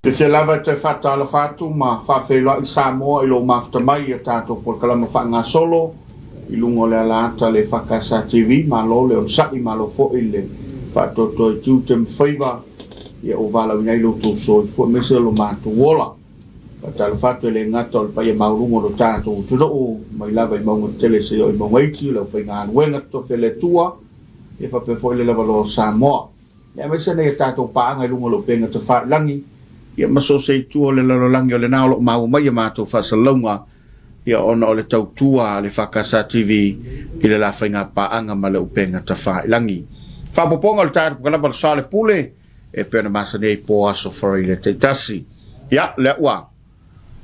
Fiafia lava e toe faatalofa atu ma faafeiloai Samoa i lou mafuta mai i a tatou polokalama faagasolo i luga o le alaata le EFKS TV. Malo le onosai, malo foi le faatoatoa i tiute ma faiva ia ua valaauina ai lo outou soifua aemaise o lo matou ola. Faatalofa atu e le gata o le paia maualuga o lo tatou atunuu mai lava i mauga tetele seia oo i mauga iti, le aufaigaluega totofi a le Atua ia faapea foi le lavaloa o Samoa. Ia aemaise nei a tatou paaga i luga o le upega tafailagi, ia ma so o se itu o le lalolagi o lena o lo o maua mai a matou faasalalauga, ia ona o le tautua a le EFKS TV i le la faiga paaga ma le upega tafailagi. Faaopoopoga o le tatou polokalama o le Soa o le Pule, e pei ona masani ai po aso Faraile taitasi. Ia, lea ua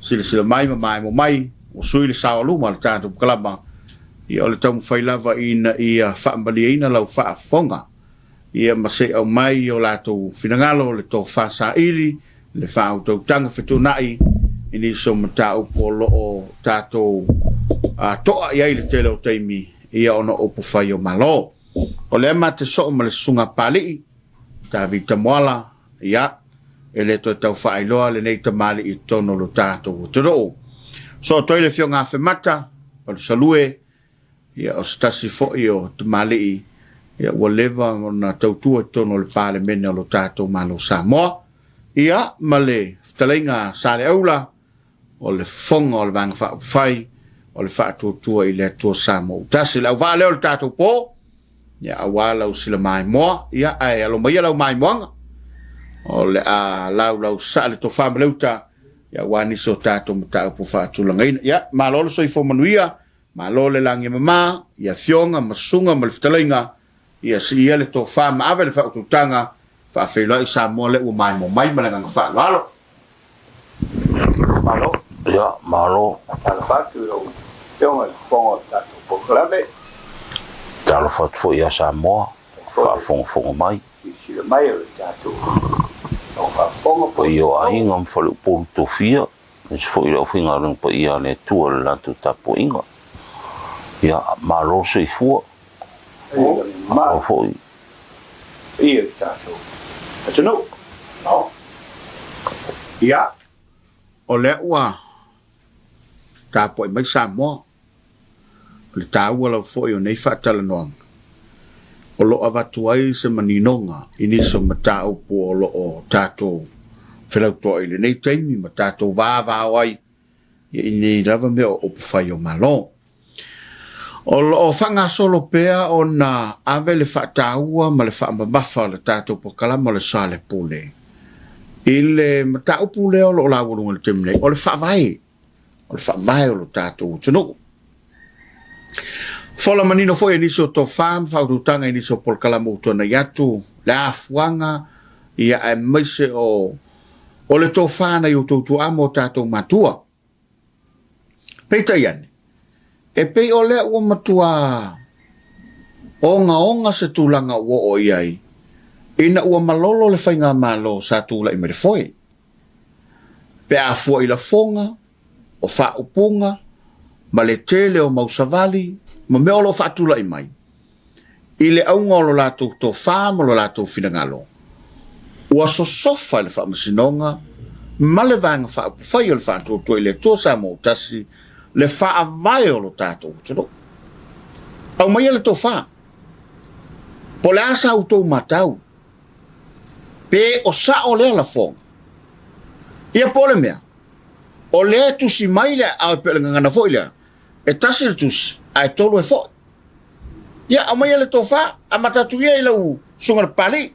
silasila mai ma maemo mai, ua sui le sao a luma o le tatou polokalama, ia o le taumafai lava ina ia faamalieina lau faafofoga. Ia ma se i aumai i o latou finagalo le tofa saili, le faautautaga fetuunai i nisi o mataupu o lo o tatou to'a i ai i le tele o taimi, ia ona o upufai o Malo. O lea ma te soo ma le Susuga a Papalii, Tavita Moala, ia, e le toe tau faailoa lenei tamalii i totonu o lo tatou atunuu. Soo atu ai le Afioga Afemata, Palusalue, Ia, o se tasi foi o tamalii ia, ua leva ona tautua i totonu o le Palemene o lo tatou Malo o Samoa. Ia, ma le fetalaiga a Saleaula, o le fofoga o le Vaega Faaupufai, o le faatuatua i le Atua Samoa ua tasi. Le auvaa lea o le tatou po, ia, aua lau silamaimoa, ia, ae alo maia lau maimoaga, o le a laulau saa le tofa ma le uta, ia, aua nisi o tatou mataupu faatulagaina. Ia, malo le soifua manuia, Malo le lagi e mama i afioga ma susuga ma le fetalaiga, ia siia le tofa ma ave le faautautaga, faafeiloai Samoa lea ua maimoa mai ma le agaga faaaloalo. Malo. Ia, malo. Talofa atu i lau Afioga i le Fofoga o le tatou polokalame. Talofa atu foi ia Samoa, faafogafoga mai. Silasila mai o le tatou faafogafoga po o Paia o aiga ma faleupolu tofia. Aemaise foi le aufaigaluega paia a le Atua i le latou tapuaiga. Ia, malo le soifua. Malo foi. Paia i le tatou atunuu. Malo. Ia, o lea ua tapuai mai Samoa. O le taua lava foi o nei faatalanoaga, o lo o avatu ai se maninoga i nisi o mataupu o lo o tatou felautoai i lenei taimi ma tatou vavao ai i nei lava mea o upufai o Malo. O lo o faagasolo pea ona ave le faataua ma le faamamafa o le tatou polokalama o le Soalepule i le mataupu lea o lo o laualuga i le taimi nei, o le faavae. o le faavae o lo tatou atunuu. Fola manino foi e nisi o tofa ma faautautaga i nisi o polokalama ua tuanai atu le afuaga ia aemaise o o le tofa nai outou tuaa ma o tatou matua. Peitai ane, e pei o lea ua matua ogaoga se tulaga ua oo i ai ina ua malolo le faigamalo sa tulai mai le foe. Pe a fua i lafoga, o faaupuga, ma le tele o mau savali ma mea o lo o faatulai mai, i le auga o lo latou tofa ma lo latou finagalo, ua sosofa e le Faamasinoga ma le Vaega Faaupufai o le Faatuatua i le Atua Samoa ua Tasi le faavae o lo tatou atunuu. Aumaia le tofa. Po o le a sa outou matau? Pe o sao lea lafoga? Ia po o le mea, o lea e tusi mai le aao e pei o le gagana foi lea, e tasi le tusi, ae tolu e foi. Ia, aumaia le tofa, amata atu ia i lau susuga i le Papalii,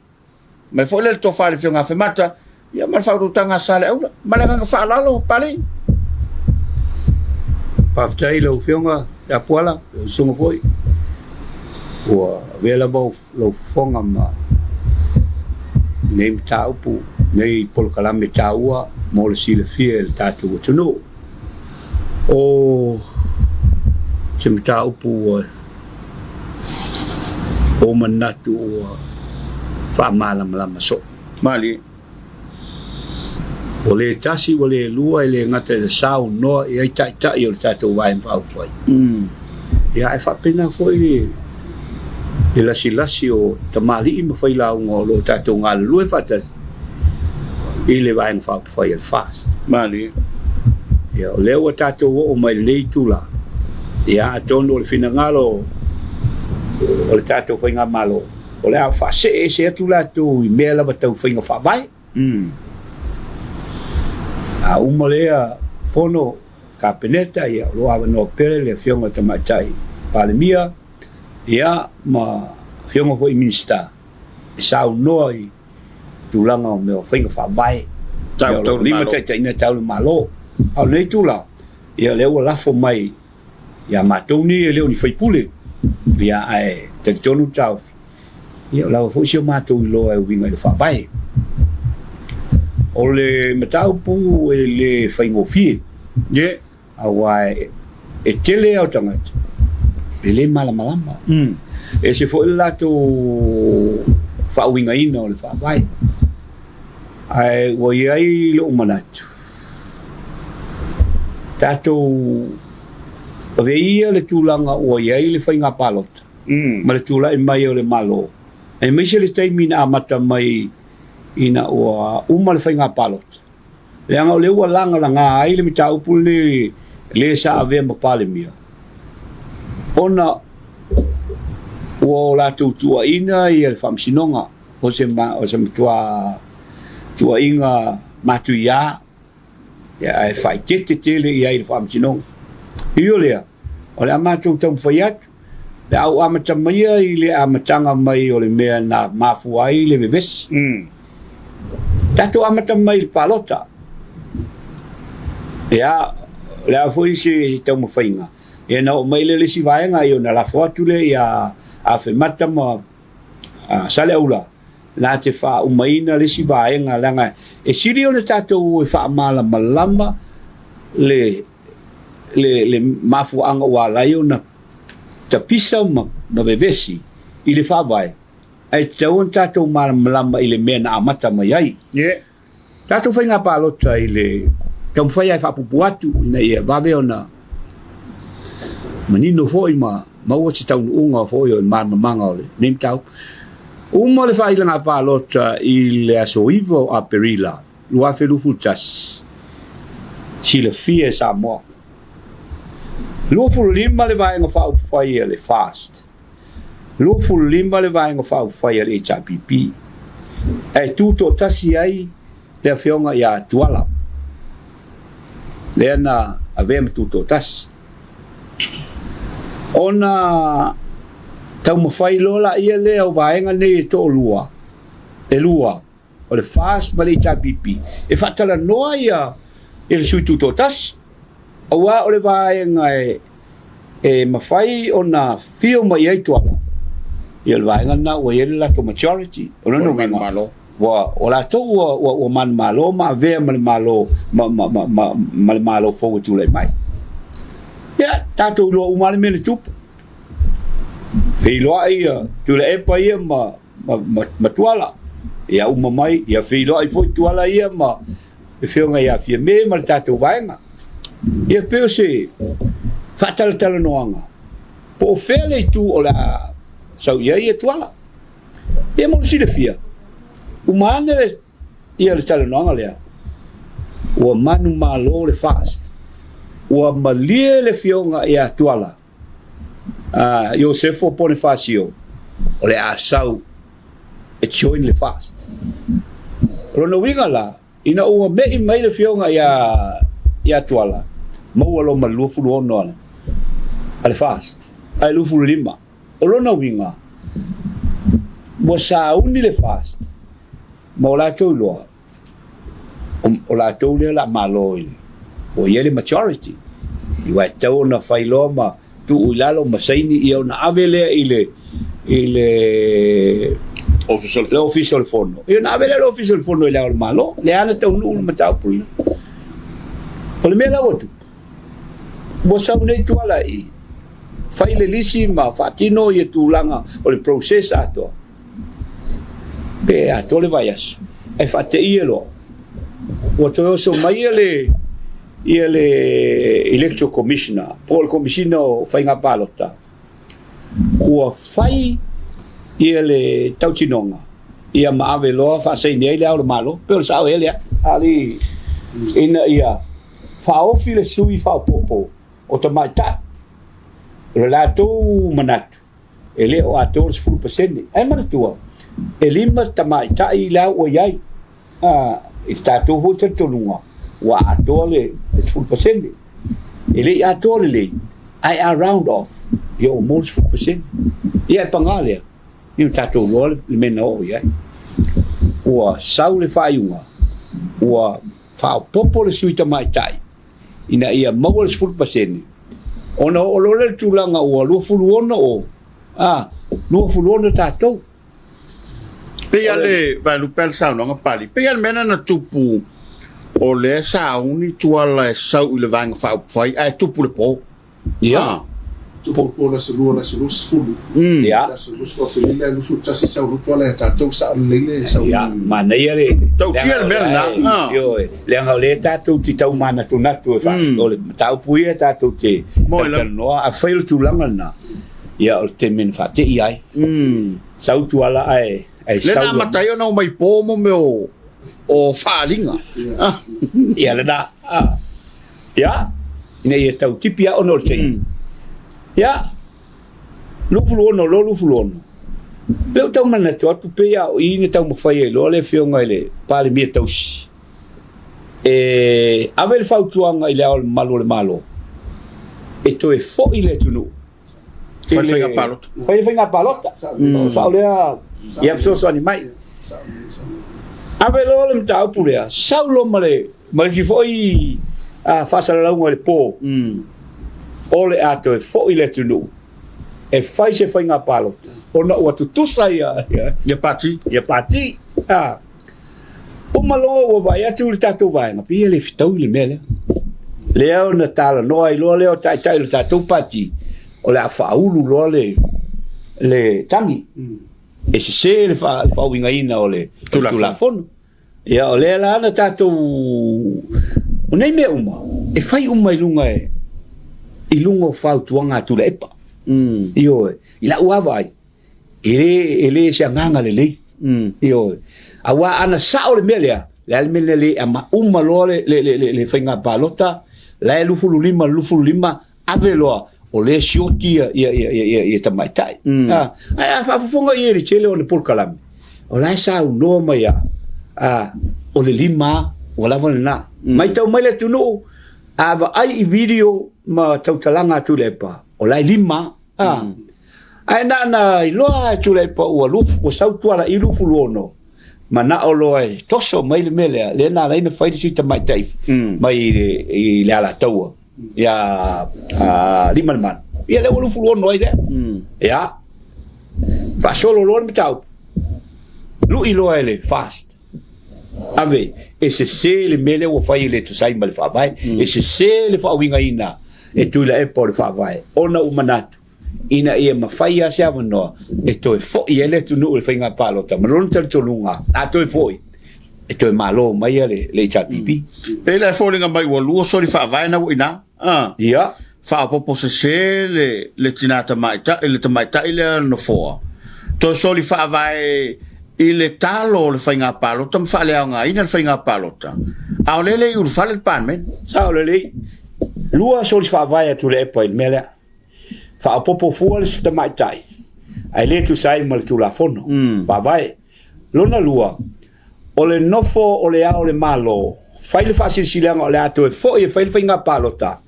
mai foi lea le tofa i le Afioga Afemata, ia ma le faautautaga a Saleaula. Ma le agaga faaaloalo, Papalii. Faafetai i lau Afioga ia Puala, lau susuga foi, ua avea lava lau fofoga ma lenei mataupu, lenei polokalame taua mo le silafia e le tatou atunuu. O se mataupu ua ou manatu ua faamalamalama soo. Malie. Ua le tasi, ua le lua, e le gata i le saunoa i ai taitai o le tatou Vaega Faaupufai. Ia, ae faapena foi le lasilasi o tamalii ma failauga o lo o tatou galulue faatasi. i le Vaega Faaupufai a le FAST. Malie. Ia, o lea ua tatou oo mai i lenei itula, ia, atonu o le finagalo o le tatou Faigamalo, o le a faasee ese atu latou i mea lava tau faiga faavae. A uma lea fono Kapeneta, ia, o lo o avanoa pea le Afioga i le Tamaitai Palemia, ia, ma Afioga foi i Minisita e saunoa i tulaga o mea o faiga faavae, Tau mea o lo o limataitaiina tau le Malo. A o lenei itula, ia, lea ua lafo mai ia matou nei e le o ni faipule, ia, ae talitonu le taofi, ia, o lava foi si o matou iloa e uiga i le faavae. O le mataupu e le faigofie, aua e tele lava o tagata e le malamalama. E ese foi le latou faauigaina o le faavae. Ae ua i ai lou manatu, tatou ave ia le tulaga ua i ai le faiga palota ma le tulai mai o le Malo, aemaise le taimi na amata mai ina ua uma le faiga palota, leaga o lea ua lagalaga ai le mataupu lenei le sa avea ma Palemia, ona ua o latou tuuaiina le Faamasinoga o se matua tuuaiga matuia, ae faaeteete tele i ai le Faamasinoga. E ui o lea, o le a matou taumafai atu, le a ou amata maia i le amataga mai o le mea na mafua ai le vevesi. Tatou amata mai i le palota. Ia, o le a foi se taumafaiga, ia na oo mai lea i le isi vaega, ia ona lafo atu lea ia Afemata ma Saleaula na te faaumaina le isi vaega, leaga e sili ona tatou o e faamalamalama le le mafuaaga ua ala ai ona tapisa ma vevesi i le faavae, ae tatau ona tatou malamalama i le mea na amata mai ai. Tatou faiga palota i le taumafai lava e faapuupuu atu ina ia vave ona manino foi ma maua se taunuuga foi o le malamalamaga o lenei mataupu. Uma le faailaga palota i le aso 9 o Aperila 2021, silafia e Samoa. 25 le Vaega Faaupufai a le FAST, 25 le Vaega Faaupufai a le HRPP, ae tutoatasi ai le Afioga ia Tuala, lea na avea ma tutoatasi. Ona taumafai loa laia lea o vaega nei e toalua, e lua, o le FAST ma le HRPP e faatalanoa ia le sui tutoatasi, aua o le vaega e mafai ona fio mai ai Tuala, ia o le vaega lena ua i ai le latou majority. O lona uiga, ua o latou ua manumalo ma avea ma le Malo ma le Malo fou e tulai mai. Ia, tatou iloa uma lava le mea na tupu. Feiloai ia Tuilaepa ia ma ma Tuala. Ia uma mai, ia feiloai foi Tuala ia ma le Afioga ia Fiame ma le tatou vaega. Ia pei o se faatalatalanoaga po o fea le itu o le a sau i ai Tuala. Ia mo le silafia, uma ane le ia le talanoaga lea, ua manumalo le FAST, ua malie le Afioga ia Tuala a Iosefo Ponifasio o le a sau e join le FAST. O lona uiga la, ina ua me'i mai le afioga ia Tuala, maua loa ma le 26 a le FAST, ae 25. O lona uiga, ua sauni le FAST ma o latou iloa, o latou lea o le a malo i le, ua i ai le majority. Aua e tatau ona fai loa ma tuu i lalo ma saini ia ona ave lea i le i le Ofisa o le Fono. Ia ona ave lea i le Ofisa o le Fono i Le Ao o le Malo. Lea na taunuu le mataupu lena. O le mea la ua tupu, ua sau nei Tuala i fai le lisi ma faatino ia tulaga o le process atoa. Pe atoa le vaiaso ae faateia loa ua toe oso mai le ia le Electoral Commissioner po o le Komesina o Faiga Palota ua fai ia le tautinoga ia ma ave loa faasaini ai le Ao o le Malo. Pei o le sao ea lea? Alii, ina ia faaofi le sui faaopoopo o tamaitai, o le latou manatu, e le o atoa le 10%. Ae manatua, e 5 tamaitai la ua i ai, i le tatou foi talitonuga, ua atoa le 10%. E le i atoa lelei, ae a round off, ia ua maua le 10%. Ia e paga lea, ia ua tatou iloa le mea na oo i ai. Ua sau le faaiuga, ua faaopoopo le sui tamaitai ina ia maua le 10%, ona oo loa lea i le tulaga ua 26 o, a, 26 tatou. Pei lava le vaelupe a le saunoaga Pali, pei lava le mea lena na tupu o lea sa auni Tuala e sau i le Vaega Faaupufai ae tupu le po. Ia. Tupu le po le aso 2, le aso 20. Ia. Le aso 20 o Aperila e 21 sau loa Tuala ia tatou sao lelei le sau. Ia, manaia le Tautia le mea lena. Ioe, leaga o lea tatou te tau manatunatu e o le mataupu ia tatou te talanoa, afai o le tulaga lena, ia o le taimi na faatei ai. Sau Tuala ae ae sau. Lena amata ai ona omai po mo mea o faaaliga. Ia lena. Ia, ina ia tau tipi a ona o le taimi. Ia, 26 loa 26. Lea ua tau manatu atu pei a o i na taumafai ai loa le afioga i le Palemia tausi e ave le fautuaga i le Ao Mamalu o le Malo e toe foi le atunuu Fai le faiga palota. Fai le faiga palota. Sao lea, ia fesoasoani mai. Ave loa le mataupu lea, sau loa ma le ma le isi foi faasalalauga i le po, o le a toe foi le atunuu e fai se faiga palota ona ua tutusa ia ia pati. Ia pati. Uma loa ua vaai atu le tatou vaega, pei e le fetaui le mea lea. Lea ona talanoa ai loa lea o taitai o le tatou pati, o le a faaulu loa le, le tagi. E sese le faauigaina o le Tulafono. Ia, o lea la na tatou... O nei mea uma, e fai uma i luga e, i luga o fautuaga a Tuilaepa. Ioe, i lau lava vaai, E le, e le se agaga lelei. Ioe. Aua ana sao le mea lea, le a le mea lea le ama uma loa le, le, le, le, le faiga palota, la e 25 25, ave loa, o lea sioti ia, ia, ia, ia, ia, ia tamaitai. Ah, ae a faafofoga i ai i le tele o ana polokalame, o la e saunoa mai lava, ah, o le lima ua lava lena. Matau mai le atunuu, a vaai i video ma tautalaga a Tuilaepa, o la e lima A, ae na ona iloa e Tuilaepa ua lufu, ua sau Tuala i 26, manao loa e toso mai le mea lea, lea na ala ai ona fai le sui tamaitai mai i le, i le Alataua, ia Aliimalemanu. Ia lea ua 26 ai lea. Ia, faasolo loa le mataupu, lui loa e le FAST. Ave, e sese le mea lea ua fai e le tusa ai ma le Faavae, e sese le faauigaina e Tuilaepa o le Faavae, ona ua manatu ina ia mafai lava se avanoa e toe foi ai le atunuu i le faiga palota ma lona talitonuga, a toe foi, e toe malo mai le HRPP. Pei la e foliga mai ua lua soli faavae na ua i ina. Ia. Faaopoopo sese le, le tinā tamaitai, le tamaitai lea nofoa, toe soli faavae i le talo o le faiga palota ma faaleaogaina le faiga palota, a o lea e le i ulufale le Palemene. Sao lelei. Lua soli faavae a Tuilaepa i le mea lea. Faaopoopo fua le tamaitai, ae le tusa ai ma le Tulafono Faavae. Lona lua, o le nofo o le Ao o le Malo, fai le faasilasilaga o le a toe foi e fai le faiga palota,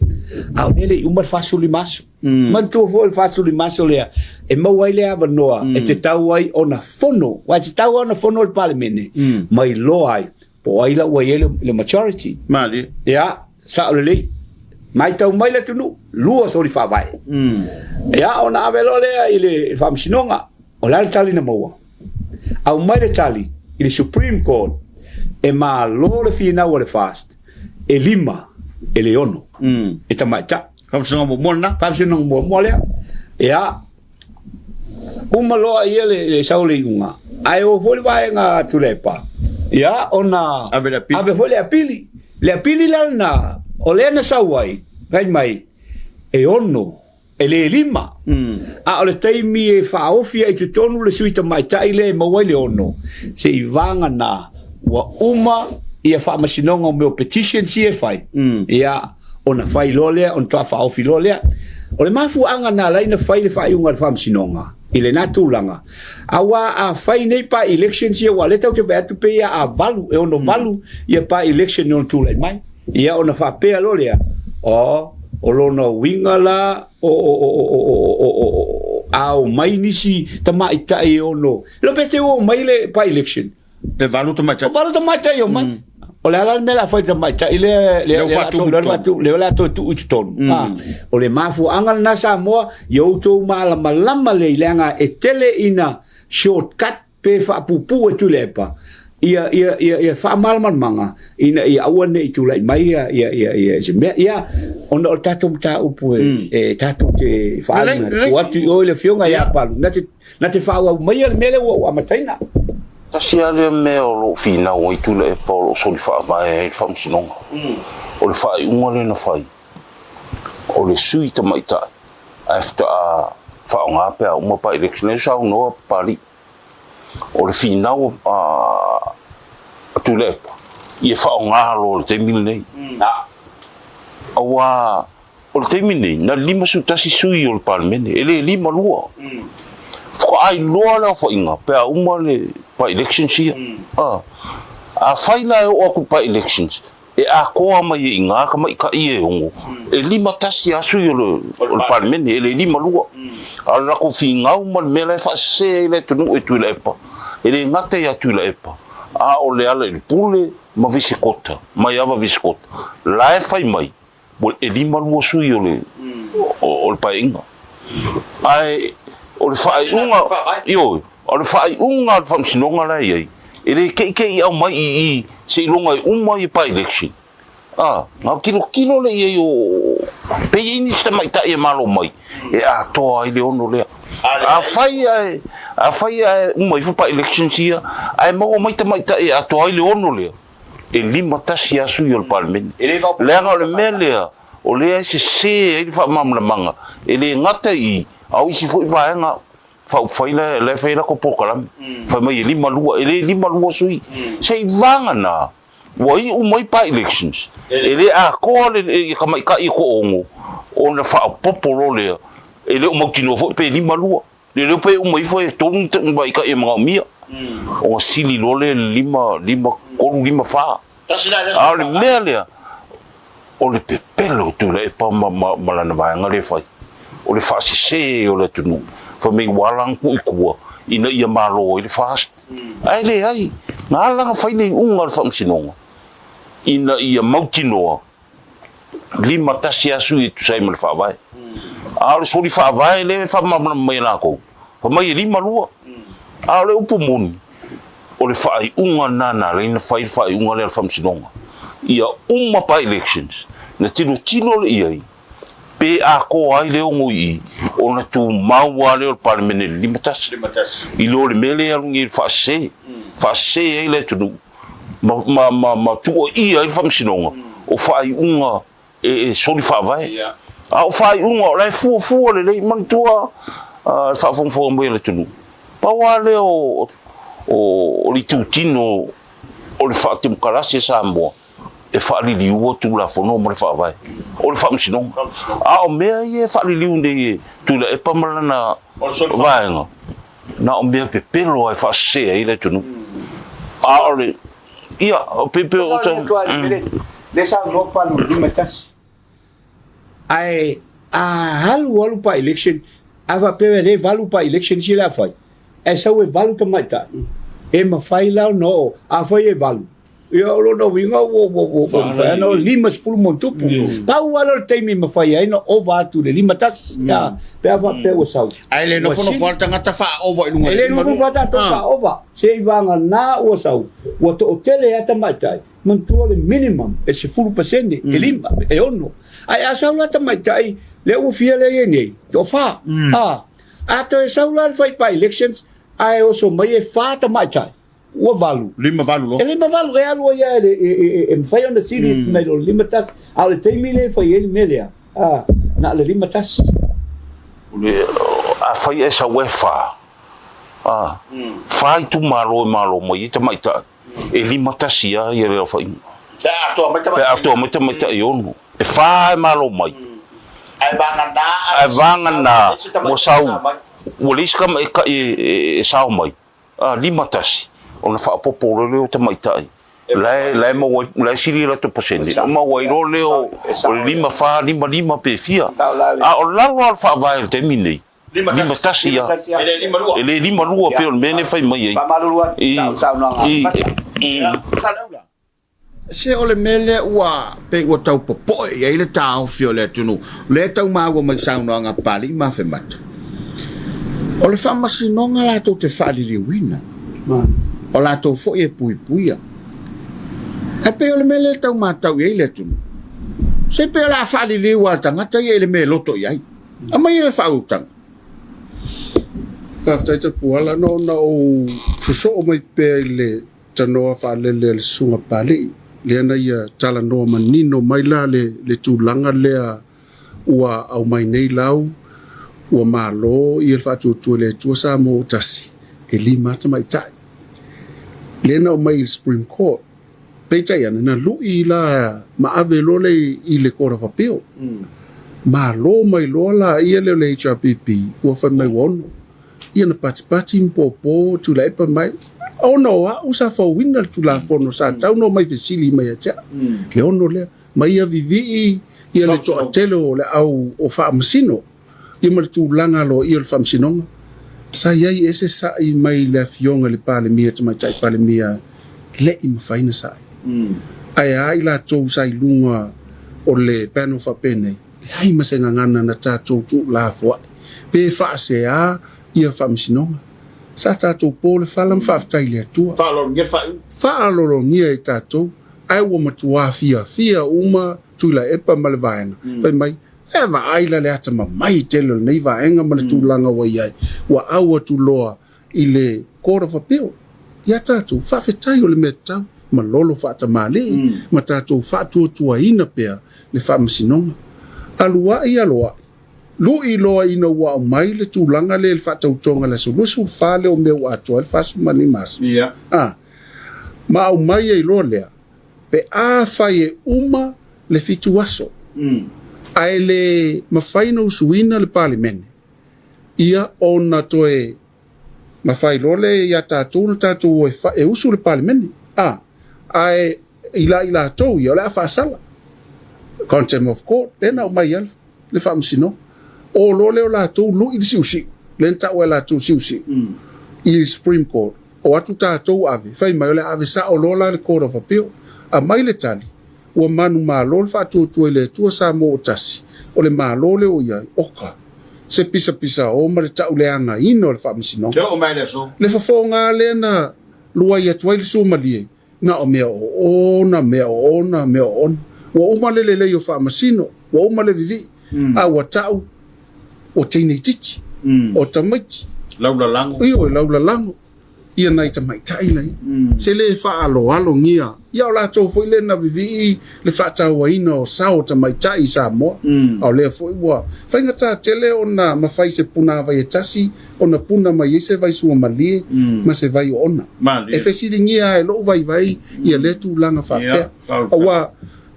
a o lea e le i uma le 45 aso. Manatua foi o le 45 aso lea e maua ai le avanoa e tatau ai ona fono, aua e tatau lava ona fono le Palemene ma iloa ai po o ai la ua i ai le majority. Malie. Ia, sao lelei. Matau mai le atunuu, lua soli faavae. Ia, ona ave loa lea i le Faamasinoga. O le a le tali na maua? Aumai le tali i le Supreme Court e malo le finau a le FAST e lima e le ono e tamaitai. Faamasinoga muamua lena. Faamasinoga muamua lea. Ia, uma loa ia le sau o le iuga, ae o foi le vaega a Tuilaepa, ia ona Ave le apili. ave foi le apili. Le apili la lena, o lea na sau ai, fai mai, e ono e le lima. A o le taimi e faaofi ai i totonu le sui tamaitai lea e maua ai le ono, se i vagana ua uma ia faamasinoga o mea o petitions ia e fai, ia, ona fai loa lea, ona toa faaofi loa lea. O le mafuaaga na ala ai ona fai le faaiuga a le faamasinoga i lena tulaga, aua a fai nei by-elections ia, aua o lea tatou te vaai atu pei a valu, e 68 ia by-election e ono tulai mai. Ia ona faapea loa lea, oh, o lona uiga la, o, o, o, o, o, o, o, o, a omai nisi tamaitai e ono, e le o pe te ua omai le by-election, Pe valu tamaitai. O valu tamaitai o mai. O le a la le mea o le a fai i le tamaitai lea lea Lea ua faatumu i totonu. lea o le a toe tuu i totonu. Ah, o le mafuaaga lena Samoa, ia outou malamalama lelei leaga e tele ina shortcut pe faapuupuu e Tuilaepa ia ia ia ia faamalamalamaga ina ia aua ne i tulai mai ia ia ia ia se mea. Ia ona o le tatou mataupu e e tatou te faaali tuu atu i o i le afioga ia Palu na te Na te faaauau maia le mea lea ua ou amataina. Tasi lava lea mea o lo o finau ai Tuilaepa o lo o soli faavae ai le Faamasinoga. O le faaiuga lea na fai, o le sui tamaitai ae faatoa faaaoga pe a uma by-election. Lea ua saunoa Papalii, o le finau a Tuilaepa, ia faaaoga loa i le taimi lenei. Aua O le taimi lenei, na 51 sui o le Palemene, e le 52. Faatoa iloa le aofaiga pe a uma le by-elections ia. Afai la e oo atu i by-elections, e atoa mai ai i ina tamaitai ia e ono, e 51 lava sui o le Palemene, e le 52. A o le latou finau ma le mea la e faasese ai le atunuu e Tuilaepa, e le gata ia Tuilaepa, a o Lealailepule ma Visikota, Maiava Visikota, la e fai mai, Ua e 52 sui o le o le Paeaiga. Ae o le faaiuga, ioe, o le faaiuga a le Faamasinoga la e i ai, e le teitei aumai i i seiloga e uma ia by-election. A, na tilotilo lea i ai o, pe i ai nisi tamaitai e malo mai e atoa ai le ono lea. Afai ae, afai ae uma ifo by-elections ia, ae maua mai tamaitai e atoa ai le ono lea, e 51 lava sui o le Palemene. Leaga o le mea lea, o lea e sese ai le faamalamalamaga, e le gata i i, a o isi foi vaega faaupufai la e fai ai latou polokalame, fai mai e 52, e le 52 sui. Seiavagana ua iu mai by-elections, e le atoa le tamaitai e toaono ona faaopoopo loa lea, e le o mautinoa foi pe 52. Le pe uma ifo e tolu ni tamaitai e manaomia, ona sili loa lea i le lima, lima, tolu, lima, fa. A o le mea lea, o le pepelo o Tuilaepa ma, ma, ma lana vaega lea e fai, o le faasese o le atunuu, fai mai ua ala ona tuu i tua ina ia malo ai le FAST. Ae leai, na ala ona fai le iuga a le Faamasinoga ina ia mautinoa 51 lava sui e tusa ai ma le Faavae. A o le soli Faavae lea e faamalamalama mai e latou, fai mai e 52. A o le upu moni, o le faaiuga lena na ala ai ona fai le faaiuga lea a le Faamasinoga, ia uma by-elections, na tilotilo lea i ai, pe atoa ai le ono i i, ona tumau lava lea o le Palemene i le 51, i lo le mea lea e alu nei i le faasese, faasese ai le atunuu. ma, ma, ma, ma tuuaia ai le faamasinoga o faaiuga e, e soli faavae. A o faaiuga o la e fuafua lelei, manatua le faafogafoga mai a le atunuu. Pau lava lea o, o, o le itutino o le faatemokarasi a Samoa e faaliliua Tulafono ma le Faavae, o le Faamasinoga. A o mea ia e faaliliu nei e Tuilaepa ma lana vaega, Na o mea pepelo lava e faasese ai le atunuu. A o le, ia, pei pei o ta. Lea saunoa Palu i le 51. Ae a alu alu by election, a faapea e le valu by election sia le a fai, ae sau e valu tamaitai, e mafai la ona oo, afai e valu, Ia, o lona uiga ua, ua, ua, ua mafai ona 50 ma ona tupu. Pau lava lea o le taimi e mafai ai ona ova atu i le 51, ia, pe a faapea ua sau. Ae le Ua nofonofo sili. lava le tagata faaova i luga E i le le nofonofo lava tatou faaova, seiavagana ua sau, ua toatele lava tamaitai, manatua le minimum e 10%, e lima, e ono. Ae a sau la tamaitai, lea ua fia lea e i ai nei, toafa. A, a toe sau la le fai by-elections, ae oso mai e fa tamaitai, Ua valu. Lima valu loa. E lima valu, e alu ai lava e mafai ona sili atu nai lo le 51. A o le taimi lea e fai ai le mea lea, a, na o le 51. Afai e sau e fa, a, fa itumalo e malo mai ai tamaitai. e 51 lava ia le aofaiga. Pe a atoa mai tamaitai e ono. E fa e malo mai. Ae vagana ua sau, ua leai se tamaitai e sao mai, a 51, ona faaopoopo loa lea o tamaitai. La e, la e maua ai, la e sili le latou pasene, ona maua ai loa lea o le 54, 55 pe fia. A o lalo lava o le faavae i le taimi lenei, 51 lava. E le 52 pei o le mea lea e fai mai ai. I, i, i. Se o le mea lea ua pei ua tau popoe i ai le taofi o le atunuu, lea e tau maua mai saunoaga a Papalii ma Afemata. O le faamasinoga latou te faaliliuina, o latou foi e puipuia. Ae pei o le mea lea e tau matau i ai le atunuu, se pei o le a faaliliu lava le tagata ia i le mea e loto i ai. Aumai le faautaga. Faafetai Tapuala, na ona ou sosoo mai pea i le tanoa faalele a le Susuga Papalii, lea na ia talanoa manino mai la le, le tulaga lea ua aumai nei lau, ua malo ia le faatuatua i le Atua Samoa ua tasi, e lima lava tamaitai. Lea na aumai i le Supreme Court, peitai ane, na lui la ma ave loa lea i le Court of Appeal. Malo mai loa la ia lea o le HRPP, ua fai mai ua ono. Ia na patipati ma pōpō Tuilaepa mai, ona o au sa fauina le Tulafono sa tatau ona omai fesili mai ia te au. Le ono lea, ma ia vivii ia le toatele o le au o Faamasino, ia ma le tulaga aloaia o le Faamasinoga. Sa i ai ese sa'i mai le Afioga i le Palemia, Tamaitai Palemia, le i mafai ona sa'i. Ae a i latou sa i luga o le panel faapenei, Leai ma se gagana na tatou tuulafoai pe faasea ia faamasinoga. Sa tatou po le fala ma faafetai i le Atua. Faaaloalogia le faaiuga. Faaaloalogia e tatou, ae ua matuā fiafia uma Tuilaepa ma le vaega, fai mai, E vaai la le atamamai tele o lenei vaega ma le tulaga ua i ai, ua au atu loa i le Court of Appeal ia tatou, faafetai o le mea tatau, malolo faatamalii ma tatou faatuatuaina pea le faamasinoga. Aluai aloai, lui loa ina ua aumai le tulaga lea i le faatautoga i le aso 24 lea o Me ua atoa ai le 45 aso, a, ma aumai ai loa lea, pe afai e uma le fitu aso, ae le mafai ona usuina le Palemene, ia ona toe mafai loa lea ia tatou ona tatou o e usu le Palemene, a, ae i la i latou ia o le a faasala, contempt of court, lea na aumai ai le faamasinoga. O loa lea o latou lui le siusiu, lea na taua e latou siusiu i le Supreme Court, o atu tatou ave, fai mai o le a ave sao loa la le Court of Appeal. Aumai le tali, Ua manumalo le faatuatua i le Atua Samoa ua tasi, o le Malo lea ua i ai, oka, se pisapisao ma le tauleagaina o le faamasinoga. Ke oo mai le aso. Le fofoga lea na luai atu ai le suamalie, na o mea oona, mea oona, mea oona. Ua uma le lelei o faamasino, ua uma le vivii, a ua tau o teineitiiti, o tamaiti. Laulalago. Ioe, laulalago. ia nai tamaitai nei, se le faaaloalogia ia o latou foi lea na vivii le faatauaina o sao o tamaitai i Samoa. A o lea foi ua faigata tele ona mafai se punavai e tasi ona puna mai ai se vai suamalie ma se vai oona. E fesiligia lava e lou vaivai ia lea tulaga faapea, aua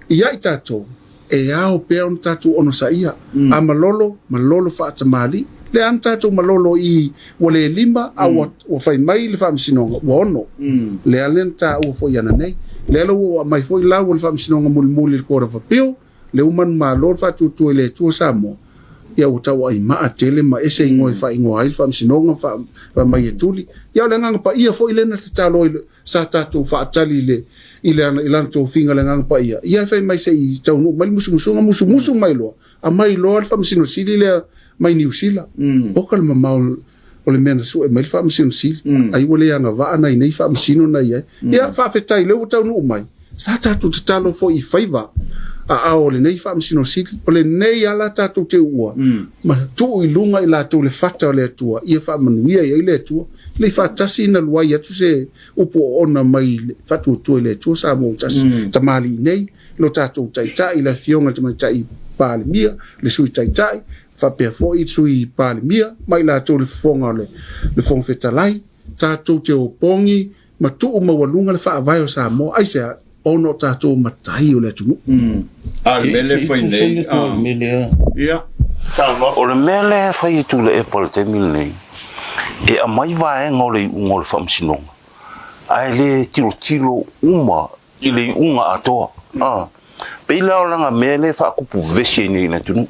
ia i tatou, E ao pea ona tatou onosaia, a malolo, malolo faatamalii. Lea ana tatou malolo i ua le lima a ua ua fai mai le Faamasinoga ua ono. Lea lea na taua foi ananei. Lea la ua ou aumai foi lau o le Faamasinoga mulimuli i le Court of Appeal, lea ua manumalo le faatuatua i le Atua Samoa, ia ua tauaimaa tele ma ese igoa e faaigoa ai le Faamasinoga ma faamai e tuli. Ia o le Agaga Paia foi lea na tatalo ai Sa tatou faatali i le i le i lana tofiga le Agaga Paia, ia e fai mai se i taunuu mai le musumusuga, musumusu mai loa, aumai loa le Faamasino Sili lea mai Niu Sila. Oka le mamao o le mea na sue mai le Faamasino Sili, ai ua le agavaa nai nei Faamasino na i ai. Ia, faafetai lea ua taunuu mai. Sa tatou tatalo foi i faiva aao o lenei Faamasino Sili, o lenei ala tatou te uua ma tuu i luga i latou le fata o le Atua, ia faamanuia i ai le Atua. Lei faatasi na luai atu se upu oona mai le faatuatua i le Atua Samoa ua tasi. Tamalii nei, lo tatou Taitai, le Afioga i le Tamaitai Palemia, le Sui Taitai, faapea foi le Sui Palemia ma i latou le fofoga o le Fofoga Fetalai, tatou te opogi. ma tuu maualuga le faavae o Samoa. Aisea? Ona o tatou matai o le atunuu. A o le mea lea e fai nei, ia, saunoa. O le mea lea e fai e Tuilaepa i le taimi lenei, e aumai vaega o le iuga o le Faamasinoga, ae le tilotilo uma i le iuga atoa. A pei la o lana mea lea e faatupu vevesi ai nei i le atunuu,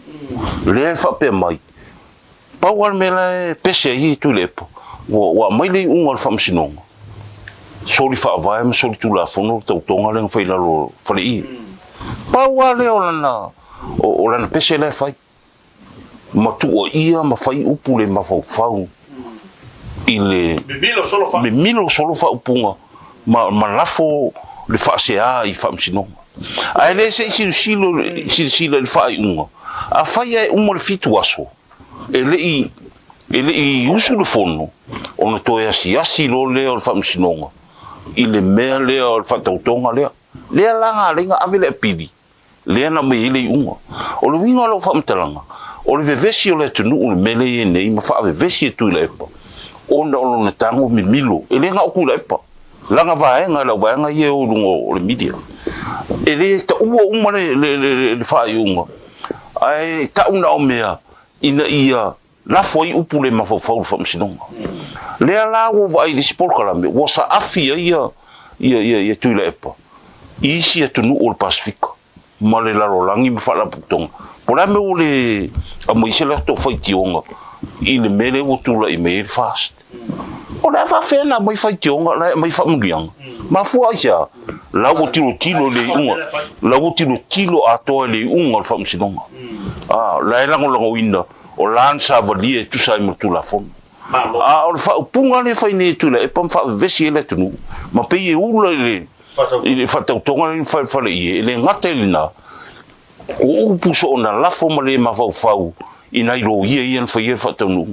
lea e faapea mai, Pau lava le mea la e pese ai ia Tuilaepa, ua aumai le iuga o le Faamasinoga, soli faavae ma soli tulafono le tautoga lea na fai i lalo o Faleie. Pau lava lea o lana, o lana pese la e fai, ma tuuaia ma fai upu le mafaufau i le mimilo solo faaupuga ma lafo le faasea i Faamasinoga. Ae le se i silasila i le faaiuga, afai ae uma le 7 aso e le i e le i usu le fono, ona toe asiasi loa lea o le Faamasinoga i le mea lea o le faatautoga lea. Lea la na ala ai ona ave le apili lea na aumai ai le iuga. O le uiga o lau faamatalaga, o le vevesi o le atunuu i le mea lea e i ai nei ma faavevesi e Tuilaepa ona o lona tago mimilo. E le na o Tuilaepa, lana vaega, lau vaega ia e o i luga o le media. E le taua uma le faaiuga, ae tau na o mea ina ia lafo ai upu le mafaufau i le Faamasinoga. Lea la ua ou vaai i le isi polokalame ua saafi ai ia Tuilaepa i isi atunuu o le Pasefika ma le lalolagi ma faalapotopotoga. Po o le a mea ua le aumai se latou faitioga i le mea lea ua tulai mai ai le FAST. O le a faafefea ona aumai faitioga la e aumai faamanuiaga? Mafua aisea? La ua tilotilo i le iuga, la ua tilotilo atoa i le iuga o le Faamasinoga. A, la e lagolagoina o la na savalia e tusa ai ma le Tulafono. A o le faaupuga lea e fai nei e Tuilaepa ma faavevesi ai le atunuu, ma pei e ula i le i le faatautoga lea na fai e le faleie, e le gata i lena, o upu soona lafo ma le mafaufau i nai loia ia na faia le faataunuuga,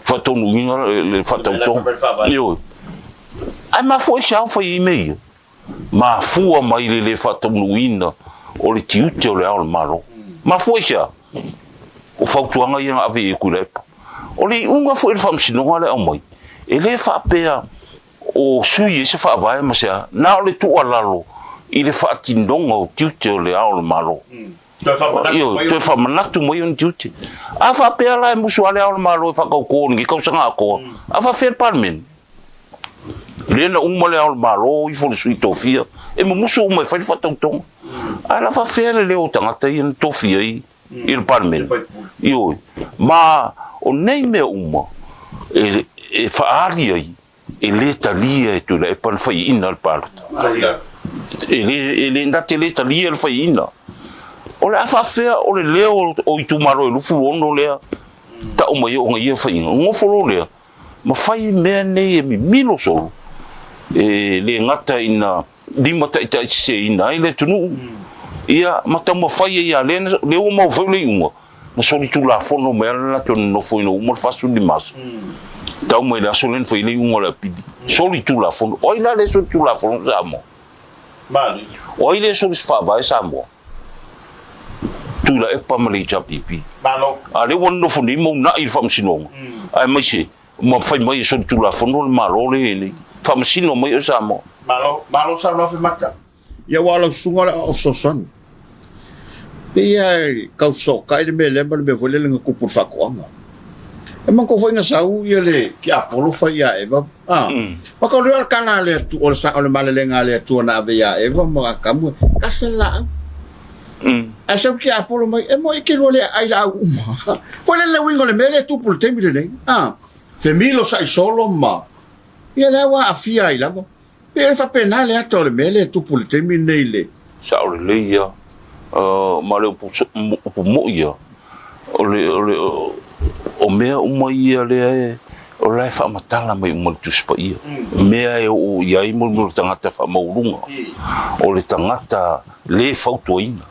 faataunuuina le faatautoga. Ioe. Ae mafua i se ao fai ai mea ia? Mafua mai le le faataunuuina o le tiute o le Ao o le Malo. Mafua i se a? O fautuaga ia na ave i ai Tuilaepa. O le iuga foi o le Faamasinoga lea e aumai, e le faapea o sui ai se faavae ma se a, na o le tuualalo i le faatinoga o tiute o le Ao o le Malo. Ioe, toe faamanatu mai ona tiute. A faapea la e musu lava le Ao o le Malo e faatauto i lenei tausaga atoa, a faapefea le Palemene? Lea na uma le Ao o le Malo, ifo le sui tofia, e mumusu uma e fai le faatautoga. Ae la faapefea le leo o tagata ia na tofia ai i le Palemene? Ioe, ma o nei mea uma e faaali ai E le talia e Tuilaepa le faiaina o le palota. E le, e le, na te le talia le faiaina. O le a faafefea o le leo o itumalo e 26 lea tau mai ona ia faiaina. Nofo loa lea ma fai mea nei e mimilo solo. E le gata ina limataitaiseseina ai le atunuu, ia ma taumafai ai lava, lea, lea ua maua foi le iuga, na solitulafono mai lava le latou nonofo ina ua uma le 45 aso. Tau mai le aso lea na fai ai le iuga o le apili. Solitulafono. O ai la lea e solitulafono Samoa? O ai lea e solifaavae Samoa? Tuilaepa ma le HRPP. A lea ua nonofo nei ma uunai i le Faamasinoga, aemaise Ma fai mai e solitulafono le Malo lea e i ai nei. Faamasino mai oe Samoa. Malo, malo saunoa Fimata. Ia aua o lau susuga o le aoao fesoasoani. Pei lava e tau fesootai le mea lea ma le mea foi lele na tupu i le faatoaga. E manatua foi na sau ia le tiapolo fai ia Eva, a, ma tau lea o le tala a le Atua, o le sa, o le malelega a le Atua na ave ia Eva ma Atamu, tasi le laau. Ae sau le tiapolo mai, e moi e te lua le aai laau uma. Foi lele le uiga o le mea lea e tupu i le taimi lenei. A, femilo sa'i solo ma, ia lea ua aafia ai lava. Pei e faapena le ata o le mea lea e tupu i le taimi lenei i le. Sao lelei ia, ma le upu, upu moi ia, o le, o le, o mea uma ia lea e, o la e faamatala mai uma i le Tusi Paia, mea e oo i ai mo le tagata faamaualuga, o le tagata le fautuaina.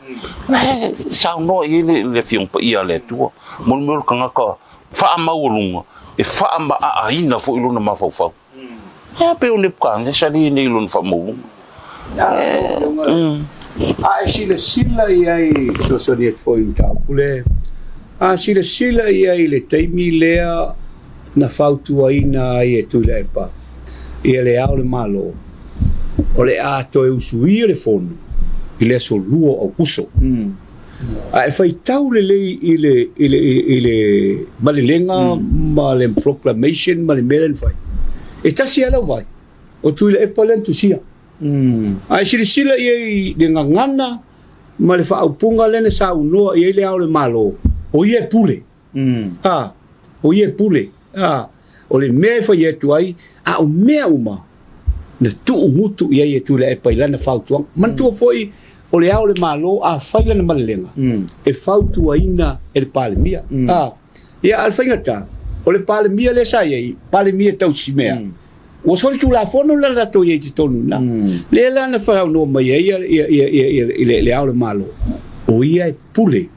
La e saunoa i ai le Afioga Paia a le Atua, mo le mea o le tagata faamaualuga, e faamaaaina foi lona mafaufau. E a pei o Nebukanesa lea e nei lona faamaualuga. A e silasila i ai, fesoasoani atu foi i le mataupu lea, a silasila i ai i le taimi lea na fautuaina ai e Tuilaepa. ia Le Ao o le Malo, o le a toe usuia le Fono i le aso 2 o Aukuso. A e faitau lelei i le, i le, i le malelega ma le proclamation ma le mea lea na fai, e tasi lava lau vaai, o Tuilaepa lea na tusia. A e silasila i ai i le gagana ma le faaupuga lea na saunoa i ai Le Ao o le Malo, o ia e pule. A, o ia e pule. A, o le mea e fai atu ai, a o mea uma na tuugutu i ai e Tuilaepa i lana fautuaga. Manatua foi, o Le Ao o le Malo, a fai lana malelega, e fautuaina e le Palemia. A, ia, a o le faigata, o le Palemia lea sa i ai, Palemia tausimea, Ua solitulafono la latou i ai i totonu i ina. Lea la na saunoa mai ai i Le Ao o le Malo, o ia e pule.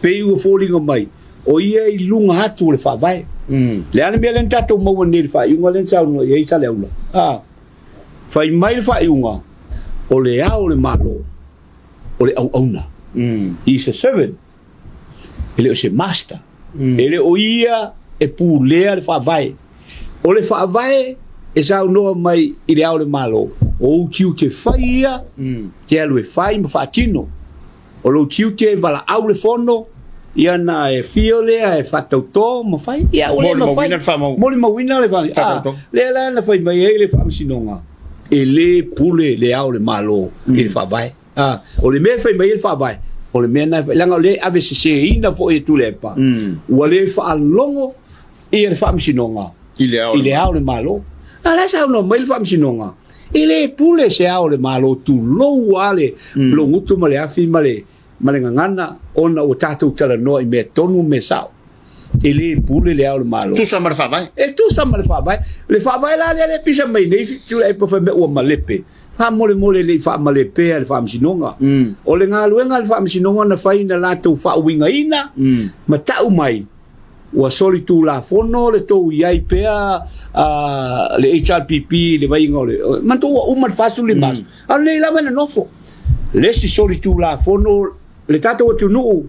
Pei ua foliga mai, o ia i luga atu o le Faavae. Le a le mea lea na tatou maua nei i le faaiuga lea na saunoa i ai Saleaula? A, fai mai le faaiuga, o Le Ao o le Malo, o le auauna. He is a servant. E le o se master. E le o ia e pulea le faavae. O le faavae e saunoa mai i le Ao o le Malo, o ou tiute fai ia, te alu e fai ma faatino. O lou tiute e valaau le fono, ia na e fio lea e faatauto ma fai, ia ua le mafai. Molimauina le faatauto. Lea la na fai mai ai le Faamasinoga, e le pule le Ao o le Malo i le faavae. A, o le mea e fai mai ai le Faavae, o le mea lena e fai, leaga o lea e aveseseina foi e Tuilaepa, ua le faalogo ia le Faamasinoga I le Ao i le Ao o le Malo. A o la e saunoa mai le Faamasinoga, e le pule se Ao o le Malo, tulou lava le logutu ma le afi ma le, ma le gagana, ona ua tatou talanoa i mea tonu ma mea sao. E le pule le Ao o le Malo. Tusa ma le Faavae. E tusa ma le Faavae. Le Faavae la lea e pisa mai nei Tuilaepa fai mai ua malepe. Faamolemole le i faamalepea le Faamasinoga. O le galuega a le Faamasinoga na fai na latou faauigaina ma tau mai ua solitulafono le tou i ai pea le HRPP i le vaiga o le manatua ua uma le 45 aso. A o lenei lava e nonofo. Le isi solitulafono le tatou atunuu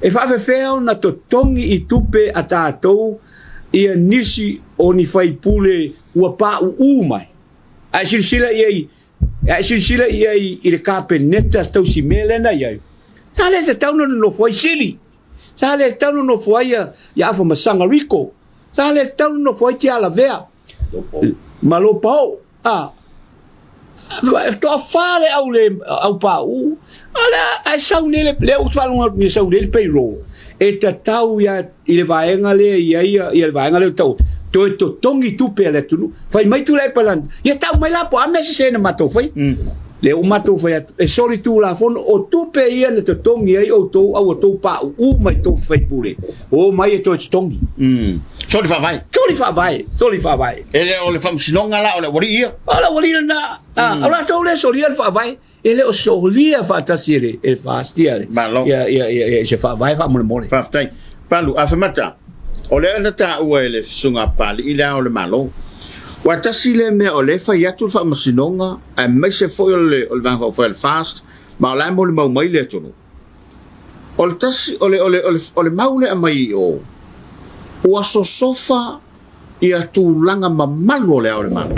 E faafefea ona totogi i tupe a tatou ia nisi o ni faipule ua pauu mai? A e silasila i ai, a e silasila i ai i le Kapeneta tausimea lea na i ai, sa le tatau ona nonofo ai Sili, sa le tatau ona nonofo ai ia Afamasaga Rico, sa le tatau ona nonofo ai Tialavea ma Lopao. A, e toafa le au le au pauu, a lea ae sau nei le, lea ou te faalogo atu nei sau nei le payroll, e tatau ia i le vaega lea e i ai ia le vaega lea o tau toe totogi tupe a le atunuu. Fai mai Tuilaepa Lani, ia tau mai la po o a mea sese na matou faia. Lea ua matou fai atu, e solitulafono, o tupe ia na totogi ai outou a ua outou pauu mai tou faipule, o mai e toe totogi. Soli faavae. Soli faavae, soli faavae. E le o le faamasinoga la, o le aualii ia. O le aualii lena. Mm. O latou lea e solia le faavae, e le o solia faatasi e le, e le FAST ia, Malo. ia, ia, ia, ia, se faavae faamolemole. Faafetai. Palu, Afemata, o lea na taua e le Susuga a Papalii le Ao o le Malo. Ua tasi lea mea o lea e fai atu le faamasinoga, aemaise foi o le, o le Vaega Faaupufai a le FAST, ma o la e molimau mai le atunuu. O le tasi, o le, o le, o le, o le mau lea e aumai i o, ua sosofa ia tulaga mamalu o le Ao o le Malo.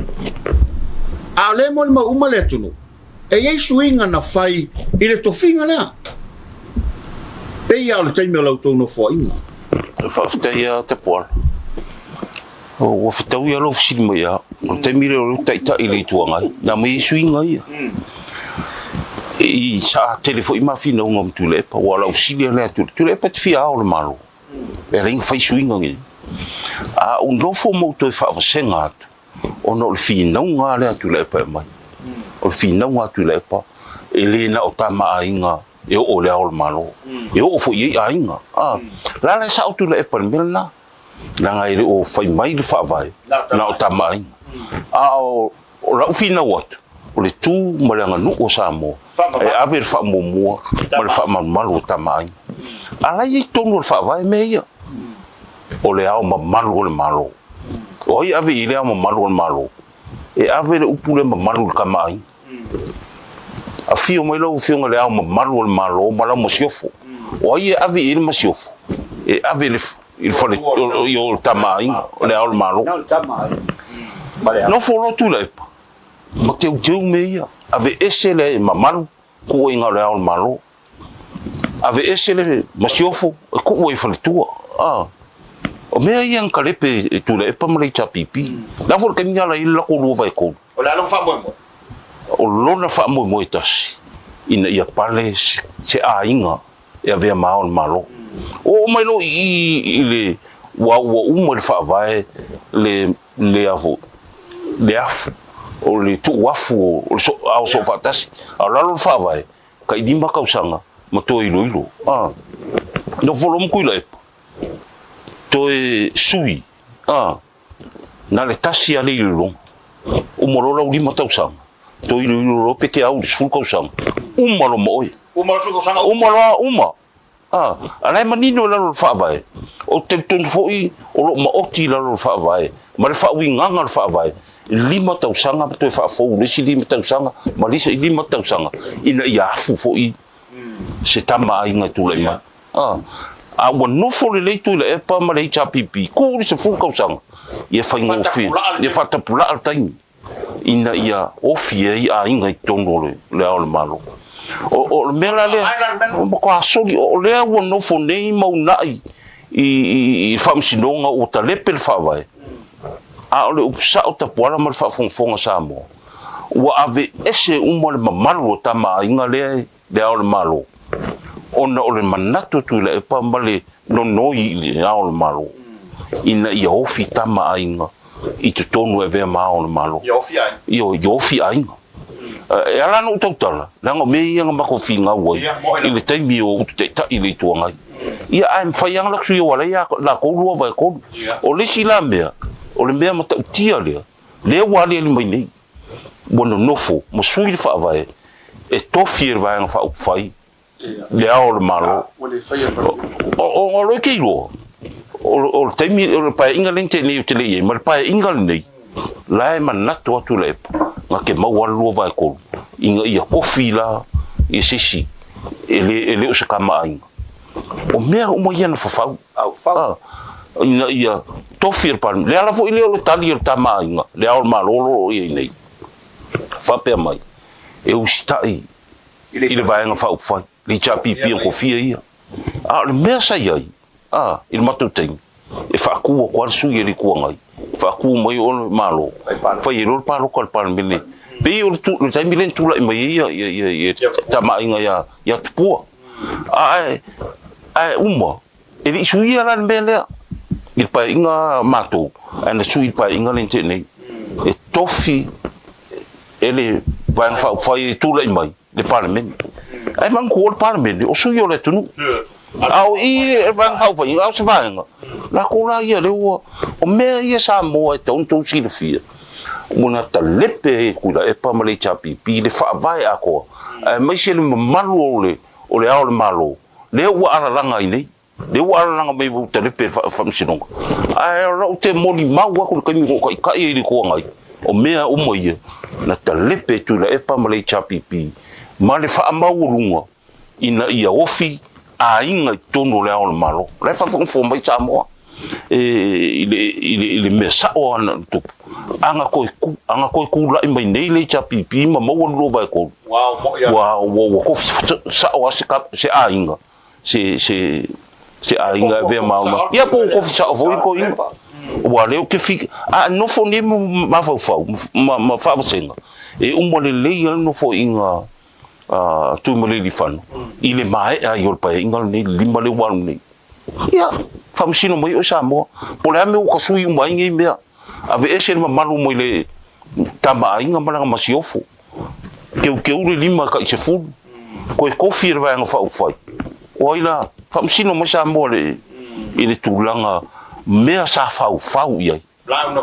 A o lea e molimau uma le atunuu, e i ai suiga na fai i le tofiga lea. Pei lava o le taimi o la outou nofoaiga. Faafetai ia Tapuala. Ua fetaui lava lou fesili mai ia au. O le taimi lea o lea ou te taitai i le Itu Agai, na aumai ai suiga ia. I sa tele foi ma finauga ma Tuilaepa, aua o lau fesili lea ia Tuilaepa e te fia ao le Malo, e ala ai ona fai suiga nei. A ou nofo ma ou toe faavasega atu, ona o le finauga lea a Tuilaepa e aumai. O le finauga a Tuilaepa, e le na o tama aiga e oo i le ao o le Malo, e oo foi i ai aiga. A, la la e sao Tuilaepa i le mea lena. Leaga e le o fai mai le faavae na o tama aiga. A o lau finau atu, o le tu ma le aganuu o Samoa e ave le faamuamua ma le faamalumalu o tama aiga. A la e i ai tonu o le faavae mea ia, o le ao mamalu o le Malo. O ai e ave i ai le ao mamalu o le Malo? E ave le upu lea mamalu i le tama aiga. Afio mai lau Afioga i le Ao Mamalu o le Malo ma lau Masiofo. O ai e ave i ai le Masiofo? E ave i le fale o le Tama Aiga, o le Ao o le Malo. Nofo loa Tuilaepa ma teuteu mea ia, aveese le mamalu tuu ai i le Ao o le Malo, aveese le masiofo e tuu ai i faletua. A, o mea ia na talepe e Tuilaepa ma le HRPP. O le a foi le taimi na ala ai le latou 2/3. O le a lona faamoemoe? O lona faamoemoe tasi, ina ia pale se aiga e avea ma Ao o le Malo. Oo mai loa i i i le ua ua uma i le Faavae le le a foi le afu o le tuu afu o le Ao Soofaatasi, a o lalo o le Faavae, tai 5 tausaga ma toe iloilo. A nofo loa ma Tuilaepa, toe sui, a na le tasi lava le iloiloga. Uma loa lau 5 tausaga, toe iloilo loa pe te au i le 10 tausaga, uma loa ma oe. Uma loa le 10 tausaga, uma. Uma loa, uma. A, a la e manino i lalo o le Faavae, ou te talitonu foi o lo o maoti i lalo o le Faavae ma le faauigaga o le Faavae, 5 tausaga ma toe faafou i le isi 5 tausaga ma le isi 5 tausaga ina ia afu foi se tama aiga e tulai mai. A, a ua nofo lelei Tuilaepa ma le HRPP, ku i le 10 tausaga, ia faigofie, ia faatapulaa le taimi. ina ia ofi ai aiga i totonu o le Ao o le Malo. O le mea la lea, ua matua soli, o lea ua nofo nei ma uunai i le Faamasinoga ua talepe le Faavae, a o le upu sao tapuala ma le faafogafoga Samoa, ua aveese uma le mamalu o Tama a Aiga lea i le Ao o le Malo, ona o le manatu o Tuilaepa ma le nonoi i le Ao o le Malo, ina ia ofi Tama a Aiga i totonu e avea ma Ao o le Malo. Ia ofi aiga. Ioe, ia ofi aiga. E ala ona ou tautala, leaga o mea ia na matou finau ai i le taimi o ou taitai i le Itu Agai. Ia, ae mafai lava ona latou sui aua la latou 2/3. O le isi la mea, o le mea matautia lea, lea ua aliali mai nei, ua nonofo ma sui le Faavae e tofi e le Vaega Faaupufai le Ao o le Malo. O lea e te iloa, o le taimi, o le Paeaiga lea na tea nei ou te le i ai, ma le Paeaiga lenei, la e manatu atu Tuilaepa, na te maua lava le 2/3, ina ia tofi la ia se isi e le o se tama aiga. O mea uma ia na fafau, ina ia tofi e le Palemene. Le ala foi lea o le tali a le tama aiga, le Ao o le Malo o lo o i ai nei, faapea mai, e usitai i le Vaega Faaupufai, le HRPP o kofia ia. A o le mea sa i ai, a, i le matou taimi, e faatu atu lava le sui a le Itu Agai, faatu mai o le Malo, fai ai loa le palota a le Palemene. Pei o le, le taimi lea na tulai mai ai ia, ia, ia, ia Tama a Aiga ia, ia Tupua. Ae, ae uma, e le i suia la le mea lea i le paeaiga a matou, ae na sui i le paeaiga lea na tea nei. E tofi e le Vaega Faaupufai e tulai mai le Palemene. Ae manatua o le Palemene, o sui o le atunuu. A o i le Vaega Faaupufai, a o se vaega, latou la ia lea ua, o mea ia Samoa e tatau ona outou silafia, ua na talepe ai e Tuilaepa ma le HRPP le faavae atoa, aemaise le mamalu o le o le Ao o le Malo, lea ua alalaga ai nei. Lea ua alalaga mai ua talepe e le Faamasinoga. Ae o lau te molimau atu i le taimi na ou taitai ai i le Itu Agai, o mea uma ia na talepe e Tuilaepa ma le HRPP ma le faamaualuga ina ia ofi aiga i totonu o le Ao o le Malo. O la e faafogafoga mai Samoa i le mea sao lava na tupu. A na toe tulai mai nei le HRPP ma maua le 2/3, ua tofi sao lava se aiga, se aiga e avea ma ao. Ia po ua tofi sao foi le toeaina. Aua o lea ou te fi, a nofo nei ma mafaufau ma faavasega, e uma lelei lava le nofoaiga a Tuimalealiifano i le maea ai o le paeaiga lenei, le 5 lea ua alu nei. Ia, faamasino mai oe Samoa, po o le a mea ua ta sui uma ai nei mea, aveese le mamalu mai le Tama a Aiga ma lana masiofo, teuteu le 5 tai 10, toe tofi e le Vaega Faaupufai. O ai la? Faamasino mai Samoa i le tulaga mea sa faufau i ai.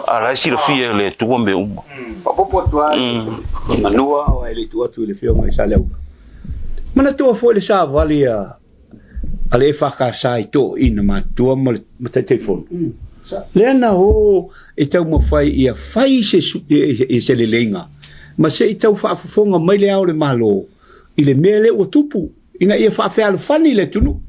A la e silafia e le Atua mea uma. Faaopoopo atu lava i manua aua e le i tuu atu i le Afioga i Saleaula. Manatua foi le savali a le EFKS i toeaiina matutua ma le Taitaifono, lea na o e taumafai ia fai se leleiga ma se i tau faafofoga mai le Ao o le Malo i le mea lea ua tupu ina ia faafealofani le atunuu.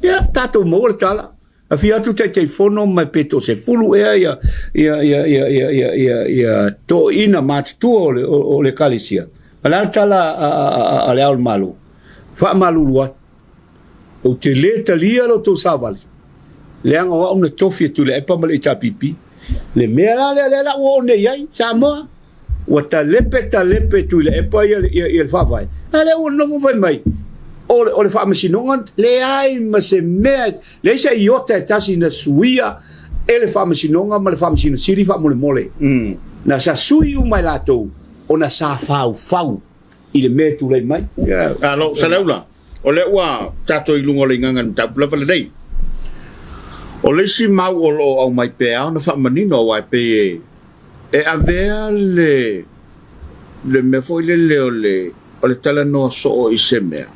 Ia tatou maua le tala. Afio atu Taitaifono ma pe toasefulu ea ia ia ia ia ia ia ia ia toeaiina matutua o le o le Ekalesia. O le a le tala a a a a le Ao o le Malo? Faamalulu atu, ou te le talia lo outou savali, leaga o au na tofi e Tuilaepa ma le HRPP. Le mea la lea lea la ua oo nei i ai Samoa, ua talepe talepe Tuilaepa ia ia ia le faavae, a lea ua nofo fai mai o le, o le faamasinoga leai ma se mea, leai se iota e tasi na suia e le faamasinoga ma le faamasino sili faamolemole. Na sa sui uma e latou ona sa faufau i le mea e tulai mai. Alo, Saleula, o lea ua tatou i luga o le igaga i le mataupu lava lenei. O le isi mau o lo o aumai pea ona faamanino aua e pei e e avea le le mea foi lele o le o le talanoa soo i se mea.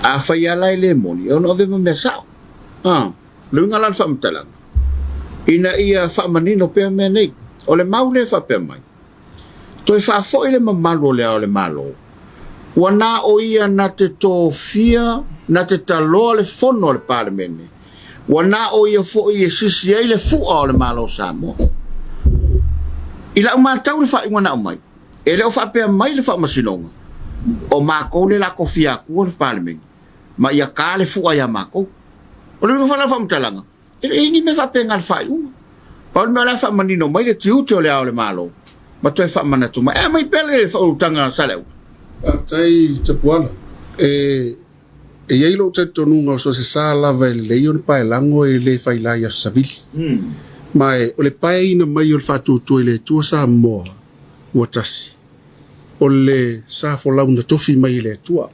Afai lava la e le moni, e ono avea ma mea sao. A, le uiga la o le faamatalaga, ina ia faamanino pea mea nei. O le mau lea e faapea mai, Toe faafoi le mamalu o le Ao o le Malo, ua na o ia na te tofia, na te taloa le fono a le Palemene, ua na o ia foi e sisi ai le fu'a o le Malo o Samoa. I la'u matau i le faaiuga na aumai, e le o faapea mai le Faamasinoga, o makou le la kofia atua le Palemene, ma ia ka le fu'a ia makou. O le uiga foi la o le faamatalaga, E le i ai ni mea faapena i le faaiuga. Pau le mea o la e faamanino mai le tiute o le Ao o le Malo ma toe faamanatu mai. E aumai pea le faaulutaga a Saleaula. Faafetai Tapuala. E e i ai lou talitonuga o so o se sa lava e lelei ona paelago e le faila i Aso Savili. Ma e o le paeina mai o le faatuatua i le Atua Samoa ua tasi, o le sa folau na tofi mai e le Atua.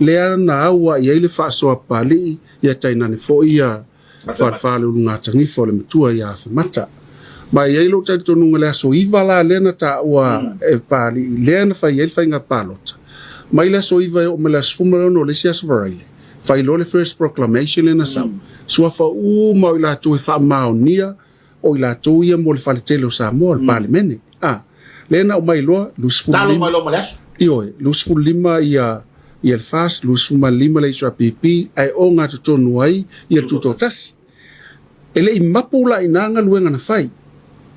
Lea na auai ai le faasoa Papalii ia tainane foi ia Falefa le Ulugatanifa o le matua ia Afemata. Ma e i ai lou talitonuga i le aso 9 la lea na taua e Papalii lea na fai ai le faiga palota. Mai le aso 9 e oo mai le aso 16 o le isi aso Faraile, fai loa le first proclamation lea na sau. Suafa uma o i latou e faamaonia o i latou ia mo le fale tele o Samoa, o le Palemene. A, lea na aumai loa, 25. Talo mai loa ma le aso. Ioe, 25 ia ia le FAST, 25 le HRPP, ae ogatotonu ai ia le Tutoatasi. E le i mapu la i ina galuega na fai.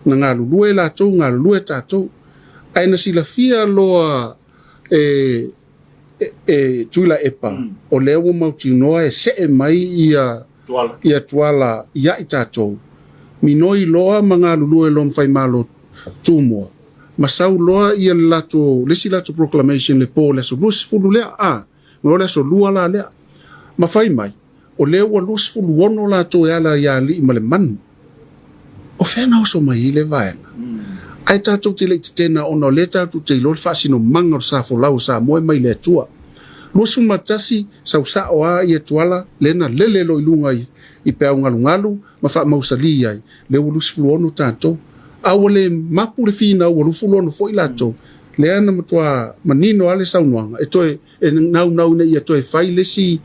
Na galulue latou, galulue tatou. Ae na silafia loa e e Tuilaepa, o lea ua mautinoa e see mai ia ia Tuala ia i tatou. Minoi loa ma galulue loa ma Faimalo Tumua, ma sau loa ia le latou, le isi latou proclamation le po o le aso 20 lea, a, ma o le aso 2 la lea. Ma fai mai, O lea ua 26 latou e ala ia Alii ma le Manu. O fea na oso mai ai lea vaega? Ae tatou te le i tetena ona o lea tatou te iloa le faasinomaga o le sa folau o Samoa e mai le Atua. 21, sau sao a ia Tuala lea na lele loa i luga i peau galugalu ma faamausali ai, lea ua 26 tatou. A ua le mapu le finau ua 26 foi latou. Lea na matua manino a le saunoaga e toe e naunau ina ia toe fai le isi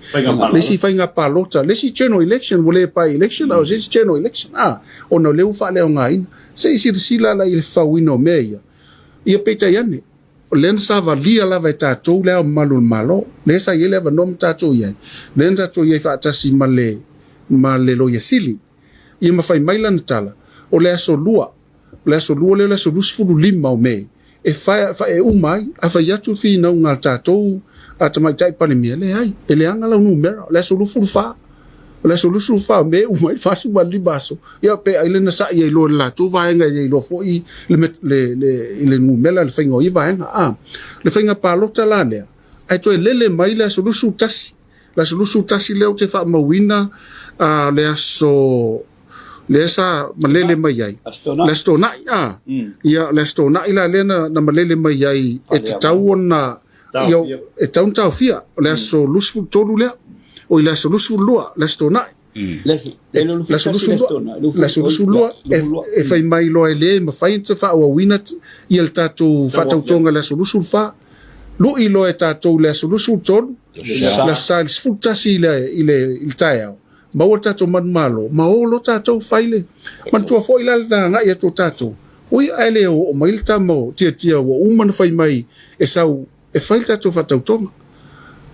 le isi faiga palota, le isi general election, ua le by election, a o se isi general election, a, ona o lea ua faaleaogaina. Se i silasila la i le fafauina o mea ia. Ia peitai ane, o lea na savalia lava e tatou le Ao Mamalu o le Malo, lea sa i ai le avanoa ma tatou i ai, lea na tatou i ai faatasi ma le, ma le Loia Sili, ia ma fai mai lana tala, o le aso 2, O le aso 2 lea o le aso 25 o Me e e uma ai. A fai atu le finauga a le tatou a Tamaitai Palemia, leai, e leaga lau numera, o le aso 24. O le aso 24 o Me e uma ai le 45 aso. Ia pe ai le na sa'i ai loa e le latou vaega e iloa foi le, le, le, le numera le faiga o ia vaega. A, le faiga palota la lea, ae toe lele mai le aso 21. Le aso 21 lea ou te faamauina a, le aso lea sa malele mai ai. Le Aso Toonai, a. Ia, le Aso Toonai la lea na, na malele mai ai e tatau ona, ia, e tatau ona taofia. O le aso 23 lea. Oi, le aso 22, le Aso Toonai. Le aso 22, le aso 22 e, e fai mai loa e le mafai ona faaauauina ia le tatou faatautoga i le aso 24. Lui loa e tatou i le aso 23, le Aso Sa i le 11 i le, i le, i le taeao. Maua le tatou manumalo, ma o loa tatou fai le. Manatua foi la le agai atu o tatou, ui ae le oo mai le tama o Tiatia ua uma ona fai mai e sau e fai le tatou faatautoga.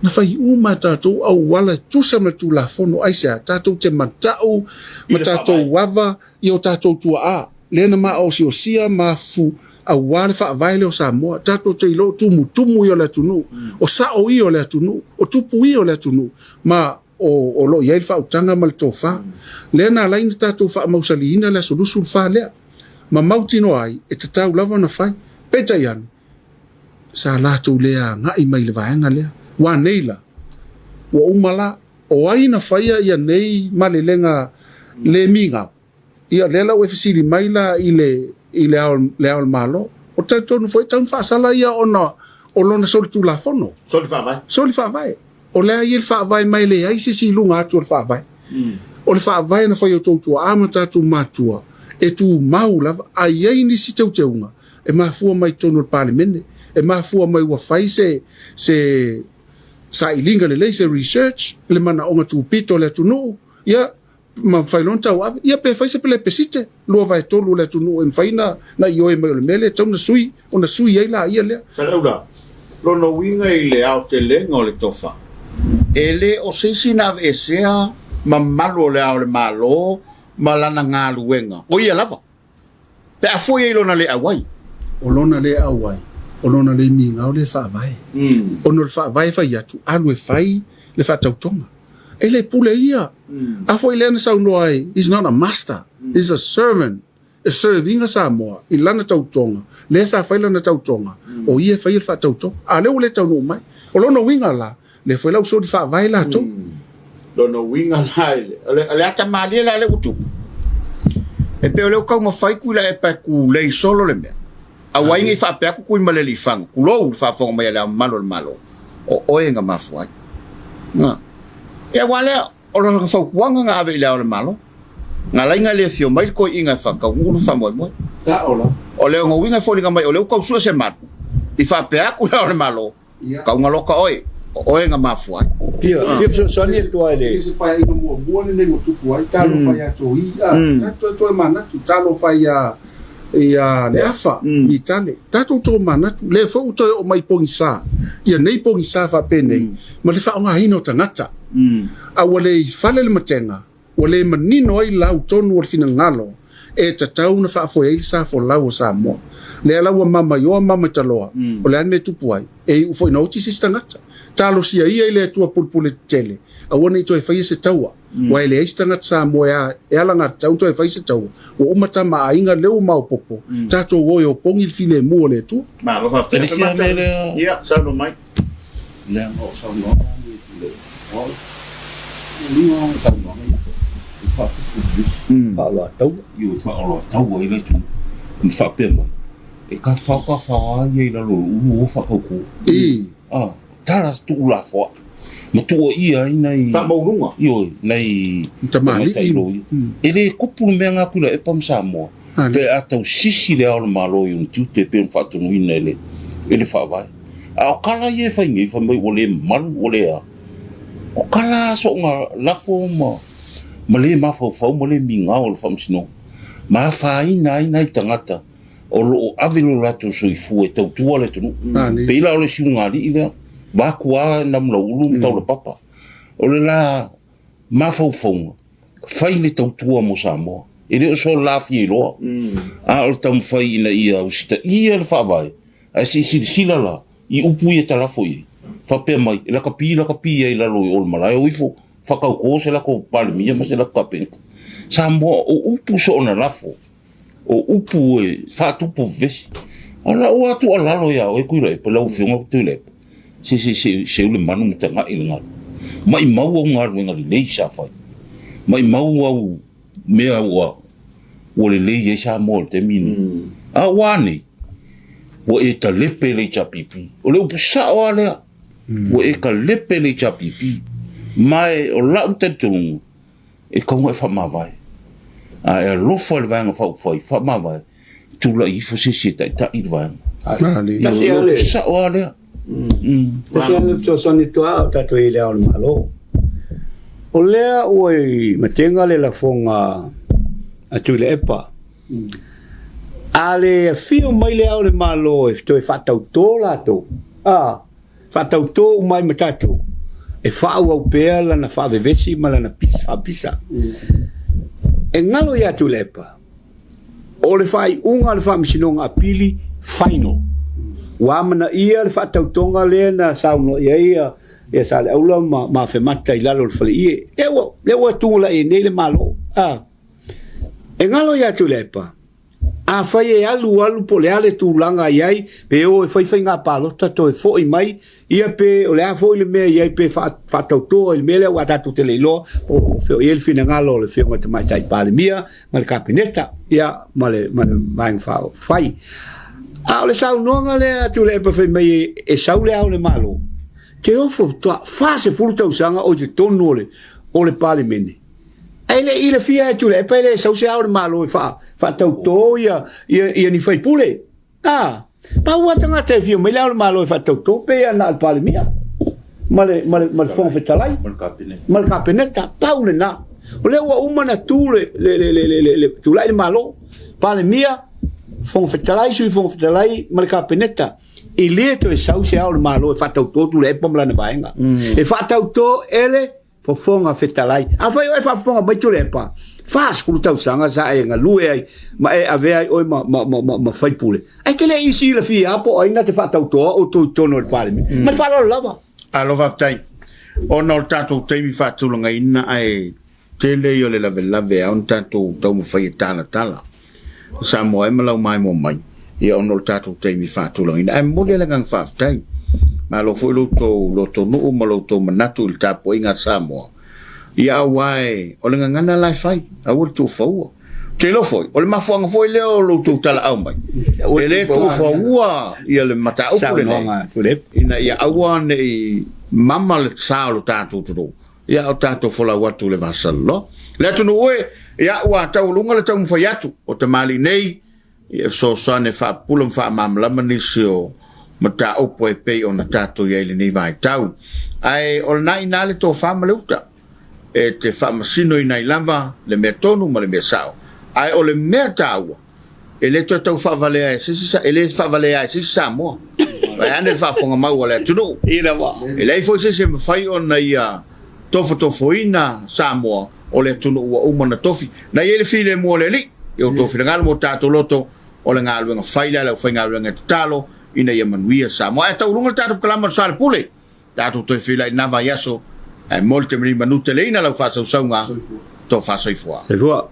Na fai uma e tatou auala e tusa ma le Tulafono, aisea? Tatou te mata'u ma tatou ava i o tatou tua'a, lea na maosiosia ma afu aua le Faavae lea o Samoa. Tatou te iloa o tumutumu ia o le atunuu, o sa'o ia o le atunuu, o tupu ia o le atunuu, ma o, o lo o i ai le faautaga ma le tofa. Lea na ala ai ona tatou faamausaliina le Aso 24 lea, ma mautinoa ai e tatau lava ona fai. Peitai ane, sa latou le agai mai i le vaega lea. Ua nei la, ua uma la, o ai na faia ia nei malelega le migao? Ia, lea la ua e fesili mai la i le, i le Ao, le Ao o le Malo. Ou te talitonu foi e tatau ona faasala ia ona o lona solitulafono. Soli faavae. Soli faavae. O lea e i ai le faavae ma e leai se isi i luga atu o le faavae. O le faavae na fai e outou tuaa ma tatou matua e tumau lava, a i ai nisi teuteuga e mafua mai totonu o le Palemene, e mafua mai ua fai se, se sailiga lelei, se research, le manaoga tupito o le atunuu, ia, ma mafai loa ona tauave, ia pe fai se pelepesite, 2/3 o le atunuu e mafai na na ioe mai o le mea lea e tatau ona sui, ona sui ai laia lea. Saleaula, lona uiga i le aotelega o le tofa, e le o se isi na aveesea mamalu o le Ao o le Malo ma lana galuega, o ia lava. Pe a foi ai lona le auai. O lona le auai, o lona le migao lea e faavae. Ona o le faavae e fai atu, alu e fai le faatautoga. E le pule ia. A foi lea na saunoa ai, he's not a master, he's a servant. E serve ina Samoa i lana tautoga, lea sa fai lana tautoga, o ia e faia le faatautoga. A o lea ua le taunuu mai. O lona uiga la, lea foi la ua soli faavae latou. Lona uiga la, o le ata malie la lea ua tupu, e pei o lea ua taumafai Tuilaepa e tulei solo le mea. Aua ai ne i faapea atu Tuimalealiifano, tulou le faafofoga mai a Le Ao Mamalu o le Malo, o oe na mafua ai. Na. Ia aua lea, o lona fautuaga na ave i Le Ao o le Malo, na ala ai na le afio mai le toeaina e faataunuu le faamoemoe. Sao lava. O le ona uiga e foliga mai o lea ua tau sue se malu, i faapea atu Le Ao o le Malo, Taugaloka oe, o oe na mafua ai. Fia fia fesoasoani atu ai le. I se paeaiga muamua lenei ua tupu ai, talofa ia Toi, a, tatou toe manatu, talofa ia, ia Leafa, Vitale, tatou toe manatu, lea foi ua toe oo mai pogisa, ia nei pogisa faapenei, ma le faaaogaina o tagata. A ua le i fale le matega, Ua le manino ai lau tonu o le finagalo e tatau ona faafoe ai le sa folau o Samoa. Lea la ua mamaioa mamaitaloa, o le a le mea e tupu ai? E iu foi ina oti se isi tagata. Talosia ia i le Atua pulepule tetele, aua ne i toe faia se taua. Aua e leai se tagata Samoa e a, e alagatatau ona toe fai se taua. Ua uma tama a aiga lea ua maopoopo, tatou o e opogi le filemu o le Atua. Malo faafetai. E le sia mea lea. Ia, saunoa mai. Leaga o saunoaga nei e le o au. O luga o saunoaga ia e faatupu vevesi, faaoloataua. Ioe, faaoloataua ai le atunuu. Ma faapea mai, e tafafao tafafao lava ia i lalo o le ulu o faatauto. A, tala tuulafoai ma tuuaia ai nai. Faamaualuga. Ioe, nai Tamalii. tamaitai loia. E le tupu le mea na Tuilaepa ma Samoa. Pe a tausisi le Ao o le Malo i ona tiute e pei ona faatonuina e le e le Faavae. A o tala ia e fai nei, fai mai ua le mamalu, ua le a. O tala a soona lafo ma ma le mafaufau ma le migao o le Faamasinoga, ma afaina ai nai tagata o lo o ave lo latou soifua e tautua le atunuu. Pei la o le siugalii lea, vaeatu lava Namulauulu ma Taulapapa. O le la mafaufauga, fai le tautua mo Samoa. E le o so lafia iloa, a o le taumafai ina ia usitaia le Faavae, ae se i silasila la i upu ia talafo i ai. Faapea mai, e lakapi lakapi ai i lalo i o le malae o ifo, whakaukō se lako Palemia ma se lako Kapeneta. Samoa, o upu soona lafo, o upu e faatupu vevesi. A o lau lava tuualalo ia oe Tuilaepa, lau Afioga Tuilaepa, se se se seu le manu ma tagai le galu. Maimau au galuega lelei sa fai. Maimau au mea ua ua lelei ai Samoa i le taimi lenei. A ua a nei? Ua e talepe i le HRPP. O le upu sao lava lea. Ua e talepe i le HRPP. Ma e o lau talitonuga, E tau e faamavae. A e alofa i le Vaega Faaupufai, faamavae, tulai ifo se isi e taitai le Vaega. Tasi lava le sao lava lea. Tasi lava le fesoasoani atu a o tatou i le Ao o le Malo. O lea ua i matega le lafoga a Tuilaepa. A le afio mai le Ao o le Malo e toe faatauto latou, a faatauto uma ai ma tatou. E faaauau pea lana faavevesi ma lana faapisa. E galo ia Tuilaepa, o le faaiuga a le Faamasinoga Apili, final. Ua amanaia le faatautoga lea na saunoa i ai ia Saleaula ma Afemata i lalo o le faleie. Lea ua, lea ua tugulai ai nei le Malo. A. E galo ia Tuilaepa, Afai e alu alu po o le a le tulaga i ai, pe o e fai faiga palota toe foi mai, ia pe o le a foi le mea i ai pe faatauto ai i le mea lea aua tatou te le iloa po o fea o i ai le finagalo o le Afioga i le Tamaitai Palemia ma le Kapeneta, ia ma le Vaega Faaupufai. A o le saunoaga lea a Tuilaepa fai mai e sau le Ao o le Malo, te ofo faatoa 40 tausaga o i totonu o le Palemene, Ae le i ilafia e Tuilaepa e le sau se ao o le Malo e faatauto ia ni faipule. A, pau lava tagata e fia mai le ao o le Malo e faatauto pei lava na o le Palemia ma le, ma le, ma le Fofoga Fetalai ma le Kapeneta. Pau lena. O lea ua uma ona tu le, le, le, le, le, le tulai le Malo, Palemia, Fofoga Fetalai, Sui Fofoga Fetalai ma le Kapeneta. E le toe sau se ao o le Malo e faatauto Tuilaepa ma lana vaega. E faatauto e le Fofoga Fetalai. Afai o e faafofoga mai Tuilaepa, 40 tausaga sa e galue ai ma e avea ai oe ma, ma, ma, ma, ma faipule. Ae te le i silafia lava po o ai na te faatautoa outou i totonu o le Palemene. Ma le faaaloalo lava. Alo faafetai. Ona o le tatou taimi faatulagaina ae tele ia o le lavelave e ao ona tatou taumafai e talatala. Samoa e ma lau maimoa mai, ia ona o le tatou taimi faatulagaina. Ae momoli le agaga faafetai. Malo foi lo outou lotonuu ma lo outou manatu i le tapuaiga a Samoa. Ia aua e, o le gagana la e fai, aua le tuufaua. Ou te iloa foi, o le mafuaaga foi lea o lo outou talaau mai, e le tuufaua ia le mataupu lenei, ina ia aua ne i mama le sa o lo tatou atunuu. Ia o tatou folau atu le vasalolo. Le atunuu e, ia ua taualuga le taumafai atu o tamalii nei, ia fesoasoani e faapupula ma faamalamalama nisi o mataupu e pei ona tatou i ai i lenei vaitau. Ae o lena i ina le tofa ma le uta e te faamasinoina ai lava le mea tonu ma le mea sao. Ae o le mea taua, E le toe tau faavalea e se isi, e le faavalea e se isi Samoa. Vaeane le faafofoga mau a le atunuu. E leai foi se isi e mafai ona ia tofotofoina Samoa o le atunuu ua uma ona tofi. Na i ai le filemu o le Alii i outou finagalo ma o tatou loto, o le galuega fai lea a le aufaigaluega e tatalo ina ia manuia Samoa. Ae taualuga le tatou kalama o le Soalepule. Tatou toe feiloai i lena vaiaso, ae mo le taimi nei, manuteleina lau faasausauga, tofa soifua. Soifua.